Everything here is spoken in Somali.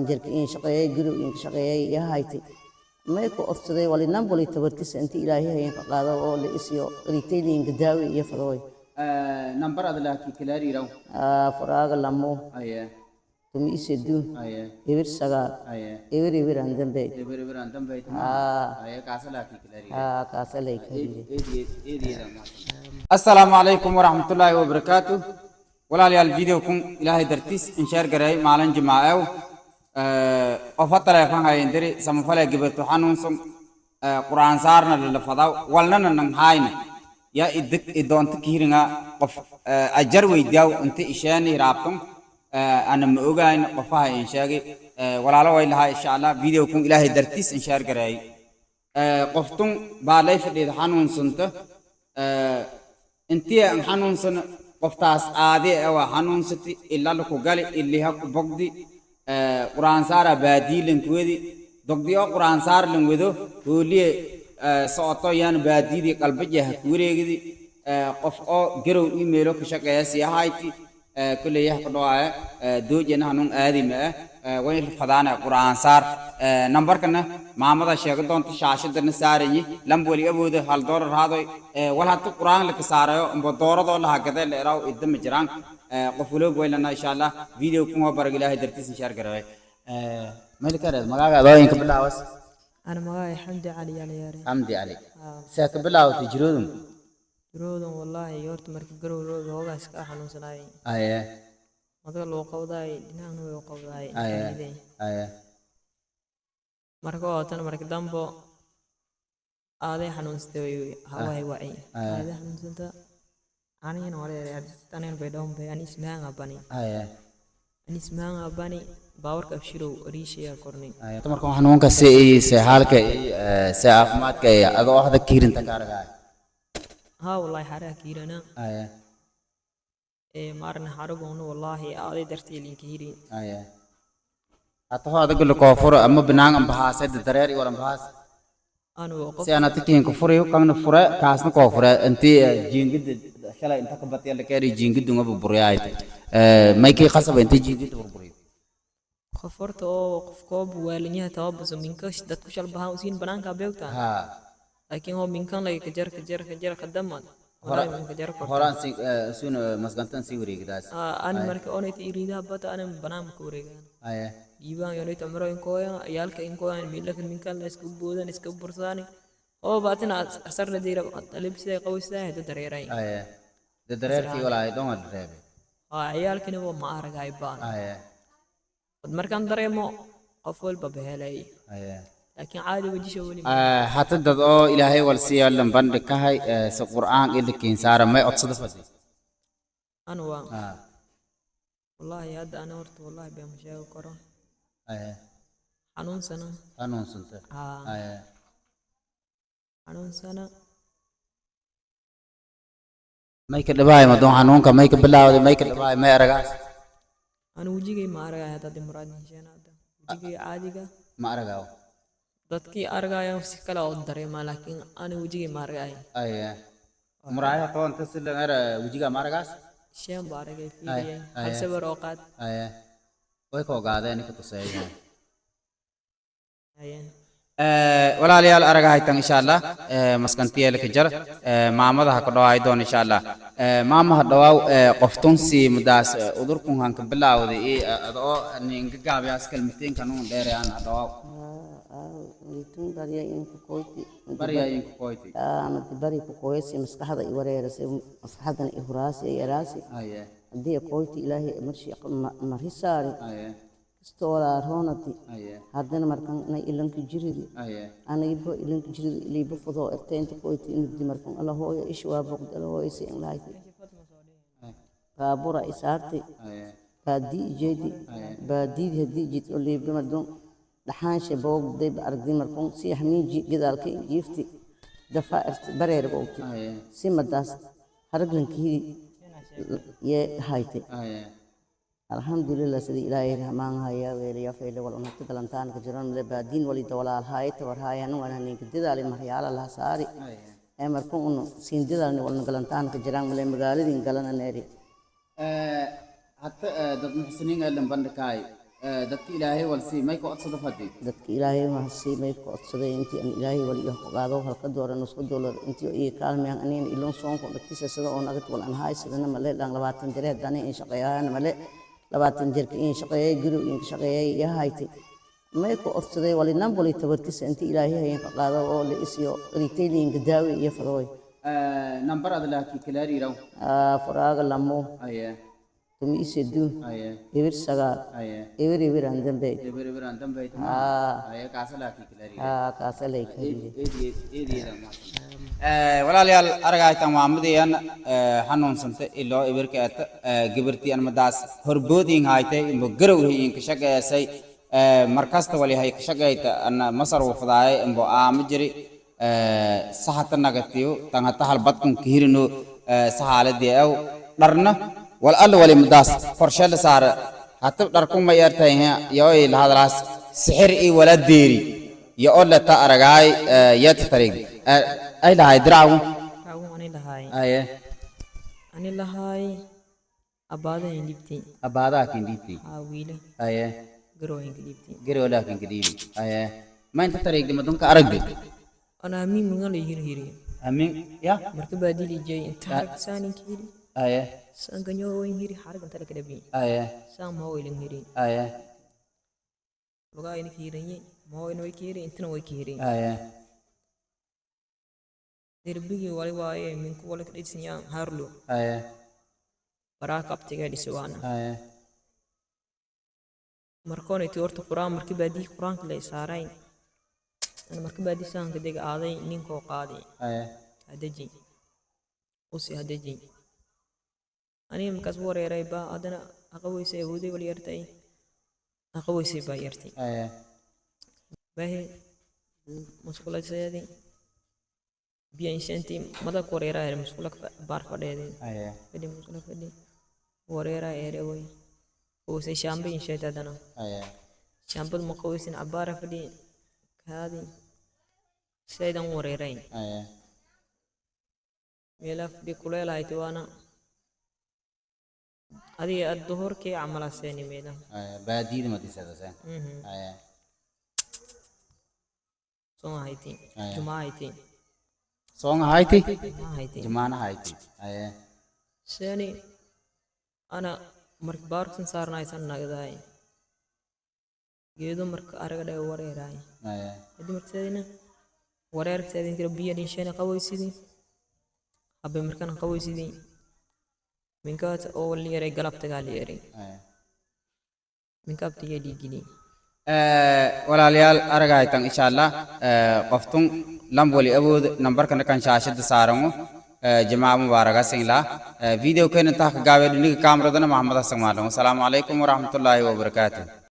Jirka in shaqeeyay, guriga in shaqeeyay yahaytay, may ku odsaday wali namboli tabartisa inta Ilaahay hayin ka qaado oo la isiyo retailing daawi iyo fadooy. Nambar ad laakiin kalaariiraw? Furaaga 2 13 09 00 aan dambe. 00 aan dambe. Kaasa laakiin kalaariiraw? Kaasa lay kariire. Assalaamu calaykum waraxmatullaahi wabarakaatu. Walaalayaal, video kun Ilaahay dartiis in share gareey. Maalin jimaacew qofa taleefon hayindiri samafale gabarto xanuunsan, qur'aan saarna lalafadaw, walnana nang hayna ya idik idoonta kihiringa qof ajar weydiyaw inta isheeni raabton. Ana ma ogayn qofaha in sheegay. Walaalo way lahaa, insha Allah video kun Ilaahay dartiis in share gareey. Qoftun baa lay fadhiida xanuunsanta, intii aan xanuunsan qoftaas aadi waa xanuunsati, ila laku gali iliha ku bogdi, quraan saara baadii lankuwedi dogdiyo quraan saar lan wedo hooliye socoto yaan baadidii qalbajaha ku wareegidi. Qof oo garow iimaylo ka shaqeeya sii ahayti kulley yah ku dhawaaya doojena hanuun aadi ma ah way fadaana quraan saar. Nambarkana maamada sheega doonta, shaashadana saaranyi. Lamb wali awooda $1 haadoy wal hata quraan la ka saarayo amba dooradoo laha gadee la eraw idda ma jiraan. Qof waloob waylana, insha Allah video kun oo barag Ilaahay dartiis in share garaway. Malikareed magaaga adooyinka bilaawas? أنا magacay Xamdi Cali yaa la. Xamdi Cali, see ka bilaawatay jiroodun? Jiroodan wallaahi horta marka garow rooga hoogaa iska xanuunsanaayay. Madaga loo qabdaay, dhinacna way qabdaay. Marka oo tan marka dambo aaday xanuunsatay, way hawahay wacay. Aaday xanuunsanta, anigana wala anen bay dhawn bay ani ismaanga bani. Ani ismaanga bani baawarka Abshirow ariishaya kornay. Marka xanuunka si se xaalka se caafimaadka adoo waxda kiirinta ka aragay? Haa wallaahi, xaraha kiirana. Ee maarna xaragowna wallaahi aaday dartii linka hirin. Hata ho adaga koofuro ama binaan ambahaase dareer iyo ambahaas? Anu qof Si ana tikiin ku furiyo kangna fure kaasna koofure intii jiingida shalay inta ka batiya la keeri jiingidu ngaba buryaay maykii qasab intii jiingida burburiyo. Qof horta oo qof koob waalinyaha tababaso minka dadku shal bahaan usiin banaanka beegtaa. Laakiin hoo minkan laga kajar kajar kajar khadamad wallahi minka jar korta. Horaan si sun masgantan si wareegdaas. An marka onayta iriidaha bata anan banaan ka wareegaan. Dhiibaan yonayta cumro inkooyan ciyaalka inkooyan miilaka minkan la iska boodan iska bursaani oo baatina asarna diira alibsiday qawsidaa hada dareeray. Dareerkii walaay dhonga reebe. Ciyaalkina waa ma aragay baan. Markaan dareemo qof walba bahelay. Laakiin caadi wajisha weli. Hata dad oo Ilaahay wal siiya lan bandhig kahay si qur'aan ila saara may codsada fadi? Anu waa wallaahi hadda ana horta wallaahi been ma sheegi karo. Xanuunsana. Xanuunsanta? Haa. Xanuunsana. May ka dhibaay madoon xanuunka may ka bilaawday, may ka dhibaay, may aragaas? Anu wejigay ma aragay hadda muraad hesheen hadda wejigay caadiga. Ma aragaaw? Dadkii argaya si kale oo dareemaa, laakiin ani wejigay ma argay. Muraaya toonta si lan ara wejiga ma aragaas? Sheen baa aragay, fiiriyay hal sawir oo qaad. Way ka ogaadeen ka tuseeyaan. Walaalayaal, araga haytan, insha Allah maskantiyeela ka jar maamada ha ku dhawaay doon, insha Allah. Maama, ha dhawaaw. Qoftun si mudaas udurkun han ka bilaawday i adoo ninga gaabiyaas kalmateen kanuun dheerayaan, ha dhawaaw. Litun barya in ku koyti. Barya in ku koyti? Madi bari ku koysi maskaxda i wareerasay, maskaxdana i huraasi i yaraasi. Haddii koyti Ilaahay marshi mari saari. Kastoo walaa roonati. Haddana markan inay ilanka jiridi. Anigibo ilanka jiridi iliibo fudoo erteynta koyti inudi markan ala hooyo ish waa boqd ala hooyo si in lahayti baabura isaarti. Baadii ijeedi baadiidi haddii jid oo liibo madon dhaxaanshe boogday ba aragdi markan si hamiinji gadaalka jiifti dafa erti bareer boogti. Si madaas haraglankihidi yee hayte. Alxamdulilah, sidii Ilaahay rahmaan haya weeliya fayle wal unta galantaan ka jiran male baadiin wali dawalaal haay tawar haayanu wana ninka dadaali maryaala la saari. Ee markuu unu siin dadaalni walna galantaan ka jiran male magaaladin galana neeri. Hata dad muxsiniin ee lan bandhigkaay Dadka Ilaahay walsi may ka codsada fadi? Dadka Ilaahay mahadsiy may ka codsaday intii aan Ilaahay wali iga qaado halka doolar, nusku doolar, intii ii kaalmeyan. Anina ilon soonko dhagtiisa sida oo naga wal aan haysadana male dhan 20 jir haddana in shaqeeyaan male, 20 jirka in shaqeeyay, guri in shaqeeyay iyo haytay. May ku codsaday wali nan wali tabartiisa intii Ilaahay hayin ka qaado oo la isiyo retailing daawi iyo fadooy. Nambar ad laaki kalaariiraw? Furaaga 2 13 09 00 aan dambe. 00 aan dambe. Kaasa laaki kalaariiraw? Kaasa lay kariire. Walaalayaal, aragaytan waa madayan xanuunsanta iloo ibirka eta gibirti an madaas horboodin haytay imbo garowhi in ka shaqeysay. Markasta wali hay ka shaqeyta ana masar wafdaay imbo aama jiri saxata nagatiyo tan hata hal badkun kahirino saxaaladii aw dharna wal alla wali madaas qorshe la saara hata dharkun ma yartay yoo lahadalaas sixir i wala deeri yo oo leta aragaay yata tariig ay lahay diraagu. Raagu ani lahaay. Ani lahaay abaadayn dhiibtay. Abaadaa kin dhiibtay? Haa, wiila. Garooyinka dhiibtay. Garowlaa kin kadhiibi. Ma inta tariigdi madunka aragdi? Ana amiin magan la hiri hiri. Amiin ya. Marka baadili jay inta harag saanin hiri. Saan ganyo wayn hiri, harag inta la kadabi. Saan ma waylin hiri. Lugaa ina kiiranye ma wayna way kiiri, intana way kiiri. Derbigii wali waaye minku wali ka dhidsinya harlo. Baraa kabtiga dhisuwaana. Markoon intii horta quraan markii baadii quraanka la saarayn, ana marka baadii saanka dega aaday ninkoo qaaday. Hadeji usi hadeji, aniga markaas wareeray baa haddana aqaweysay awooday wal yartay, aqaweysay baa yartay. Baahi musqulaseedi biyo inshantii mada ku wareeraa ere musqula baar fadheedi. Fadhi musqula fadhi wareeraa ere way qaweysay shaamba insheed haddana. Shaambad ma qaweysin, cabaara fadhi kaadi saydan wareerayn. Meelaa fadhi kuleel hayti waana adiga ad duhurkii camala seeni meelaha. Baadiyada madisadase? Soon hayti, jumaa hayti. Soonga hayti? Jumaa hayti. Jumaana hayti. Seeni ana marka baarksan saarnaysan nagdaay geedo marka araga dhaga wareeraay. Hadii marka seedina wareerka seedin kira biyo dhinsheena qaweysidii habe markana qaweysidii minkaas oo la yaray galabtagaa la yaray. Minka abtiga dhiigini. Walaalayaal, aragaytan insha Allah qoftun lamboli awood nambarkana kan shaashada saarango. Jamaa mubaaraka singla video keena intaa ka gaabay dhiniga kaamradana Maxamed Xasan Maalin. Wasalaamu calaykum waraxmatullaahi wabarakaatuh.